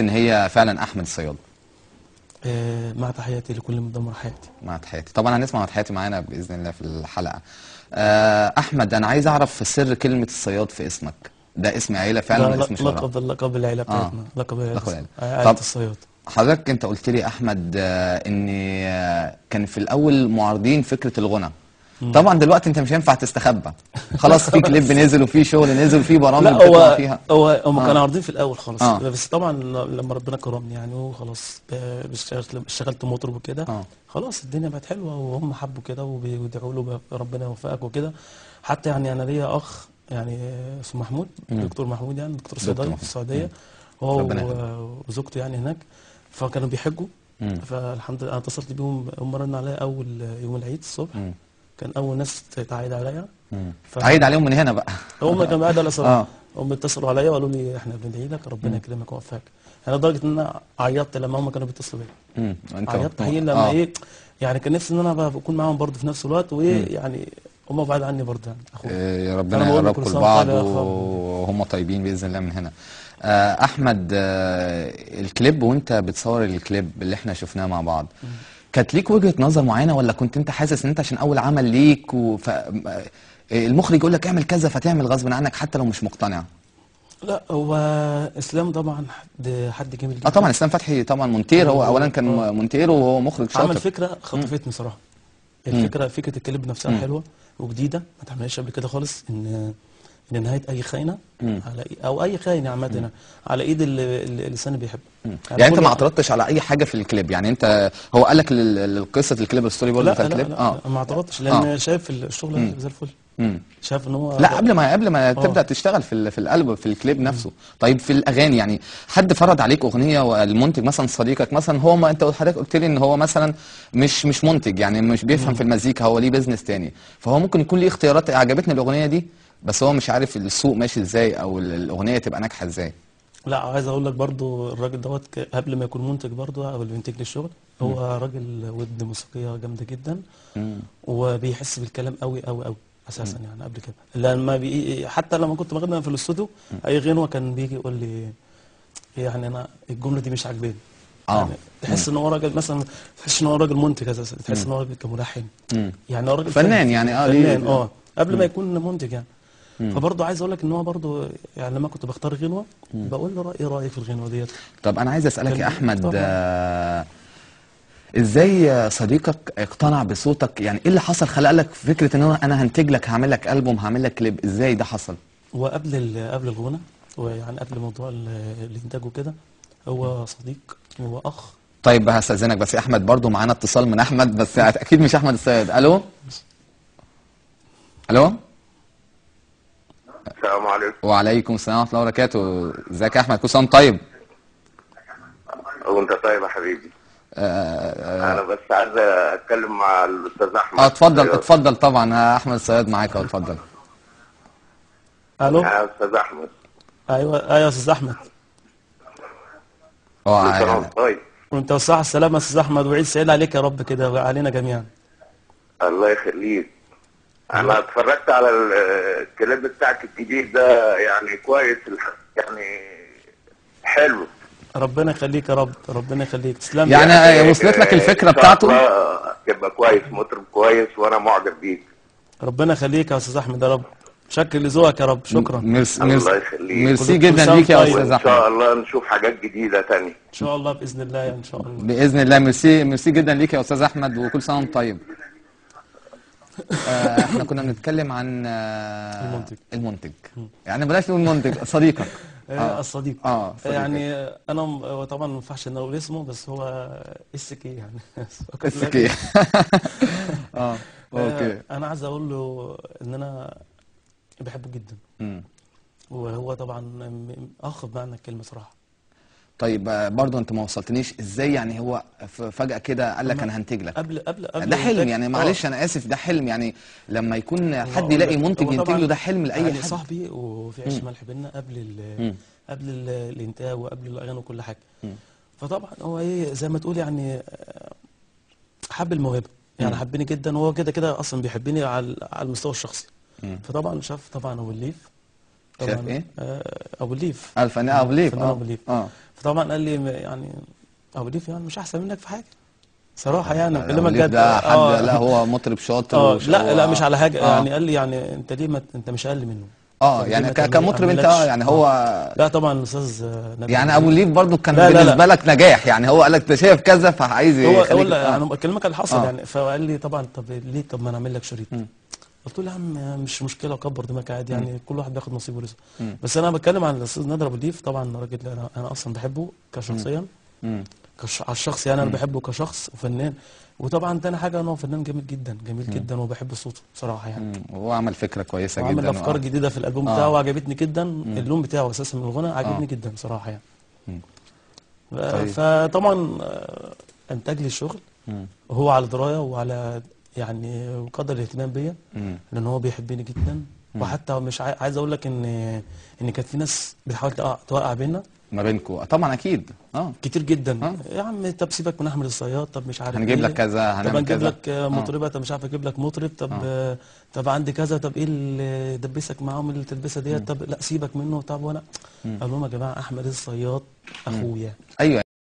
ان هي فعلا احمد الصياد؟ مع تحياتي لكل من دمر حياتي. مع تحياتي، طبعا هنسمع مع تحياتي معانا باذن الله في الحلقة. احمد، انا عايز اعرف سر كلمة الصياد في اسمك، ده اسم عيله فعلا ولا اسم شهره؟ لقب العيلة بتاعتنا، لقب العيلة، عيله الصياد. حضرتك انت قلت لي احمد ان كان في الاول معارضين فكرة الغنى. طبعا دلوقتي انت مش هينفع تستخبى، خلاص في كليب نزل وفي شغل نزل وفي برامج بتطلع فيها. هو هم كانوا عارضين في الاول خالص، بس طبعا لما ربنا كرمني يعني وخلاص اشتغلت مطرب وكده، خلاص الدنيا بقت حلوة وهم حبوا كده وبيدعوا له ربنا يوفقك وكده. حتى يعني انا ليا اخ يعني اسمه محمود، دكتور محمود، يعني دكتور صيدلي في السعودية، هو وزوجته يعني هناك، فكانوا بيحجوا. فالحمد لله انا اتصلت بيهم، هم رنوا عليا اول يوم العيد الصبح، كان اول ناس تعايد عليا. تعايد عليهم من هنا بقى؟ هم كانوا قاعد على صراحة، هم اتصلوا عليا وقالوا لي احنا بندعي لك ربنا يكرمك ويوفقك. انا لدرجة ان انا عيطت لما هم كانوا بيتصلوا بيا. عيطت حقيقي لما ايه يعني، كان نفسي ان انا بكون معاهم برضه في نفس الوقت، وايه يعني هم بعاد عني برضه يعني اخويا. يا ربنا يقربكم لبعض وهم طيبين باذن الله من هنا. احمد، الكليب وانت بتصور الكليب اللي احنا شفناه مع بعض، كانت ليك وجهة نظر معينة ولا كنت انت حاسس ان انت عشان اول عمل ليك المخرج يقول لك اعمل كذا فتعمل غصب عنك حتى لو مش مقتنع؟ لا، هو اسلام طبعا حد جميل جدا. طبعا اسلام فتحي طبعا مونتير، هو اولا كان مونتير وهو مخرج شاطر. عمل فكرة خطفتني صراحة. الفكرة، فكرة الكليب نفسها حلوة وجديدة، ما اتعملتش قبل كده خالص، ان نهاية اي خاينه على او اي خاينه عامة على ايد الانسان اللي بيحبه. يعني انت ما اعترضتش على اي حاجة في الكليب؟ يعني انت هو قال لك قصة الكليب، ال storyboard بتاع الكليب؟ لا، ما اعترضتش لان شايف الشغل زي الفل. شايف ان هو لا، قبل ما تبدا تشتغل في القلب في الكليب نفسه. طيب في الاغاني، يعني حد فرض عليك اغنية والمنتج مثلا صديقك مثلا، هو ما انت حضرتك قلت لي ان هو مثلا مش منتج، يعني مش بيفهم في المزيكا، هو ليه business تاني، فهو ممكن يكون ليه اختيارات، عجبتني الاغنية دي بس هو مش عارف السوق ماشي ازاي او الاغنية تبقى ناجحة ازاي. لا، عايز اقول لك برضو الراجل دوت قبل ما يكون منتج برضو او اللي بينتج لي الشغل، هو راجل ودن موسيقية جامدة جدا، وبيحس بالكلام قوي قوي قوي اساسا. يعني قبل كده لما حتى لما كنت بغني في الاستوديو اي غنوه كان بيجي يقول لي يعني انا الجملة دي مش عاجباني. يعني تحس ان هو راجل مثلا، تحس ان هو راجل منتج اساسا، تحس ان هو راجل كملحن، يعني هو راجل فنان يعني، فنان قبل ما يكون منتج يعني. فبرضه عايز اقول لك ان هو برضه يعني لما كنت بختار غنوه بقول له ايه رايك في الغنوه ديت. طب انا عايز اسالك يا احمد، ازاي صديقك اقتنع بصوتك؟ يعني ايه اللي حصل خلق لك فكرة ان انا هنتج لك، هعمل لك البوم، هعمل لك كليب؟ ازاي ده حصل؟ وقبل قبل الغنى ويعني قبل موضوع الانتاج وكده، هو صديق هو اخ. طيب هستاذنك بس يا احمد، برضه معانا اتصال من احمد، بس اكيد مش احمد الصياد. الو الو. السلام عليكم. وعليكم السلام ورحمة الله وبركاته. ازيك يا احمد؟ كل سنة طيب. وانت طيب يا حبيبي. انا بس عايز اتكلم مع الاستاذ احمد. اتفضل اتفضل. طبعا احمد الصياد معاك اهو، اتفضل. الو يا استاذ احمد. ايوه ايوه يا استاذ احمد. طيب وانت والصحة السلامة يا استاذ احمد، وعيد سعيد عليك يا رب كده وعلينا جميعا. الله يخليك. انا اتفرجت على الكليب بتاعك الجديد ده، يعني كويس، يعني حلو. ربنا يخليك يا رب، ربنا يخليك، تسلم. يعني وصلت لك الفكرة بتاعته؟ تبقى كويس، مطرب كويس، وانا معجب بيك. ربنا يخليك يا استاذ احمد يا رب، شكر لذوقك يا رب، شكرا. ميرسي، الله يخليك. ميرسي جدا ليك يا استاذ احمد. ان شاء الله نشوف حاجات جديدة ثانية ان شاء الله باذن الله، ان شاء الله باذن الله. ميرسي ميرسي جدا ليك يا استاذ احمد، وكل سنة وانت طيب. احنا كنا بنتكلم عن المنتج. المنتج يعني بلاش نقول منتج، صديقك. الصديق. يعني انا طبعا ما ينفعش ان اقول اسمه، بس هو SK يعني. SK. okay. انا عايز اقول له ان انا بحبه جدا، وهو طبعا اخ بمعنى الكلمة صراحة. طيب برضه انت ما وصلتنيش ازاي يعني هو فجأة كده قال لك انا هنتج لك؟ قبل ده حلم يعني، معلش انا اسف، ده حلم يعني لما يكون حد يلاقي منتج ينتج له، ده حلم لاي يعني حد. صاحبي وفي عيش ملح بينا قبل الانتاج وقبل الاغاني وكل حاجة. فطبعا هو ايه زي ما تقول يعني حب الموهبة يعني، حبني جدا، وهو كده كده اصلا بيحبني على المستوى الشخصي. فطبعا شاف طبعا ابو الليف، طبعا. شاف ايه؟ ابو الليف، الفنان ابو الليف. الفنان ابو الليف. فطبعا قال لي يعني ابو الليف يعني مش احسن منك في حاجة صراحة، يعني بكلمك جد. ده حد لا هو مطرب شاطر. لا لا مش على حاجة. يعني قال لي يعني انت ليه ما انت مش اقل منه. يعني كمطرب انت يعني هو لا طبعا الاستاذ نبيل يعني ابو الليف برضو كان لا بالنسبة لا لك نجاح، يعني هو قال لك انت شايف كذا فعايز يخليك. هو انا بكلمك على اللي حصل يعني. فقال لي طبعا طب ليه، طب ما انا اعمل لك شريط. قلت له يا عم مش مشكلة وكبر دماغك عادي، يعني كل واحد بياخد نصيبه ورزقه. بس انا بتكلم عن الاستاذ نادر ابو الليف، طبعا راجل انا اصلا بحبه كشخصيا، على الشخص يعني. انا بحبه كشخص وفنان، وطبعا تاني حاجة ان هو فنان جميل جدا، جميل جدا، وبحب صوته بصراحة يعني. وهو عمل فكرة كويسة جدا، وعمل افكار جديدة في الالبوم بتاعه وعجبتني جدا. اللون بتاعه اساسا من الغنى عجبني جدا بصراحة يعني. طيب. فطبعا انتج لي الشغل، وهو على دراية وعلى يعني وقدر الاهتمام بيا، لان هو بيحبني جدا. وحتى مش عايز اقول لك ان كانت في ناس بتحاول توقع بينا ما بينكم طبعا اكيد كتير جدا. يا عم طب سيبك من احمد الصياد، طب مش عارف هنجيب لك كذا، هنعمل طب هنجيب كذا، لك مطربه، طب مش عارف اجيب لك مطرب، طب طب عندي كذا، طب ايه اللي دبسك معاهم التلبسه ديت، طب لا سيبك منه، طب وانا اقول لهم يا جماعة احمد الصياد اخويا. ايوه.